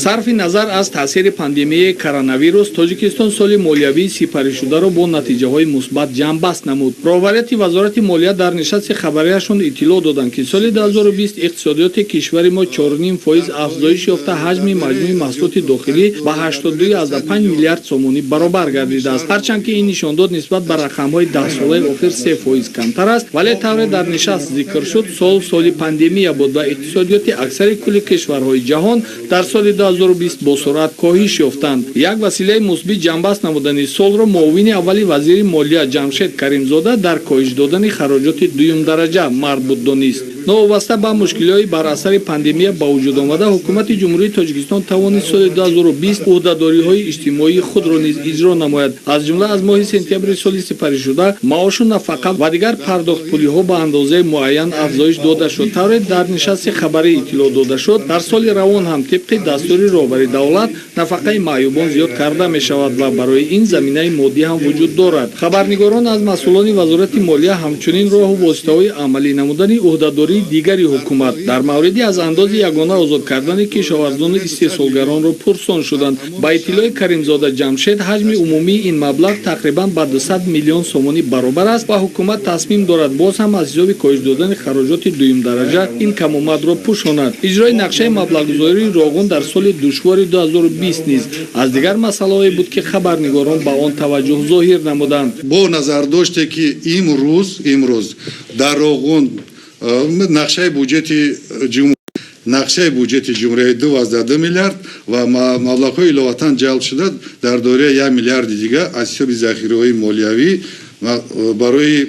Сарфи назар аз таъсири пандемияи коронавирус, Тоҷикистон соли молиявии сипаришударо бо натиҷаҳои мусбат ҷамъбаст намуд. Роҳбарияти Вазорати молия дар нишасти хабарияшон иттилоъ доданд, ки соли 2020 иқтисодиёти кишвари мо 4,5% афзоиш ёфта, ҳаҷми маҷмӯи маҳсулоти дохилӣ ба 82,5 миллиард сомонӣ баробар гардидааст. Ҳарчанд ки ин нишондод нисбат ба рақамҳои даҳсолаи охир 3% камтар аст, вале тавре дар нишаст зикр шуд, сол соли пандемия буд ва иқтисодиёти аксари кулли кишварҳои ҷаҳон дар соли 2020 бо суръат коҳиш ёфтанд. Як василаи мусбит ҷамъбаст намудани солро муовини аввали вазири молия Ҷамшед Каримзода дар коҳиш додани хароҷоти дуюмдараҷа марбут донист. Новобаста ба мушкилиҳои бар асари пандемия ба вуҷуд омада, Ҳукумати Ҷумҳурии Тоҷикистон тавонист соли 2020 ӯҳдадориҳои иҷтимоии худро низ иҷро намояд. Аз ҷумла, аз моҳи сентябри соли сипаришуда маошу нафақа ва дигар пардохтпулиҳо ба андозаи муайян афзоиш дода шуд. Тавре дар нишасти хабарӣ иттилоъ дода шуд, дар соли равон ҳам тибқи дастури роҳбари давлат нафақаи маъюбон зиёд карда мешавад ва барои ин заминаи моддӣ ҳам вуҷуд дорад. Хабарнигорон аз масъулони Вазорати молия ҳамчунин роҳу воситаҳои амалӣ намудани ӯҳдадории дигари ҳукумат дар мавриди аз андози ягона озод кардани кишоварзону истеҳсолгаронро пурсон шуданд. Ба иттилои Каримзода Ҷамшед, ҳаҷми умумии ин маблағ тақрибан ба 200 миллион сомонӣ баробар аст ва ҳукумат тасмим дорад боз ҳам аз ҳисоби коҳиш додани хароҷоти дуюмдараҷа ин камомадро пӯшонад. Иҷрои нақшаи маблағгузории Роғун дар соли душвори 2020 низ аз дигар масъалаҳое буд, ки хабарнигорон ба он таваҷҷӯҳ зоҳир намуданд. Бо назардоште, ки имрӯз дар Роғун нақшаи буҷети ҷумҳурияи 2,2 миллиард ва маблағҳои иловатан ҷалб шуда дар доираи 1 миллиарди дигар аз ҳисоби захираҳои молиявӣ барои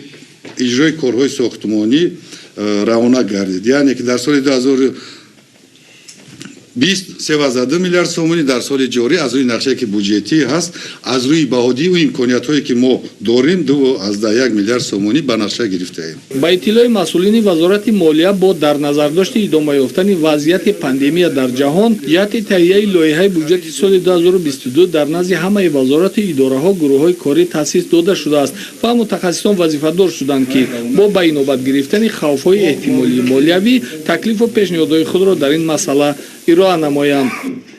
иҷрои корҳои сохтмонӣ равона гардид. Яъне ки дар соли 2020 3,2 миллиард сомонӣ, дар соли ҷорӣ аз рӯи нақшае, ки буҷетӣ ҳаст, аз рӯи баҳодиҳи имкониятҳое, ки мо дорем, 2,1 миллиард сомонӣ ба нақша гирифтаем. Ба иттилои масъулини Вазорати молия, бо дар назардошти идома ёфтани вазъияти пандемия дар ҷаҳон, ҷиҳати таҳияи лоиҳаи буҷети соли 2022 дар назди ҳамаи вазорату идораҳо гурӯҳҳои корӣ таъсис дода шудааст ва мутахассисон вазифадор шуданд, ки бо ба инобат гирифтани хавфҳои эҳтимолии молиявӣ таклифу пешниҳодҳои худро дар ин масъала ироа намоянд.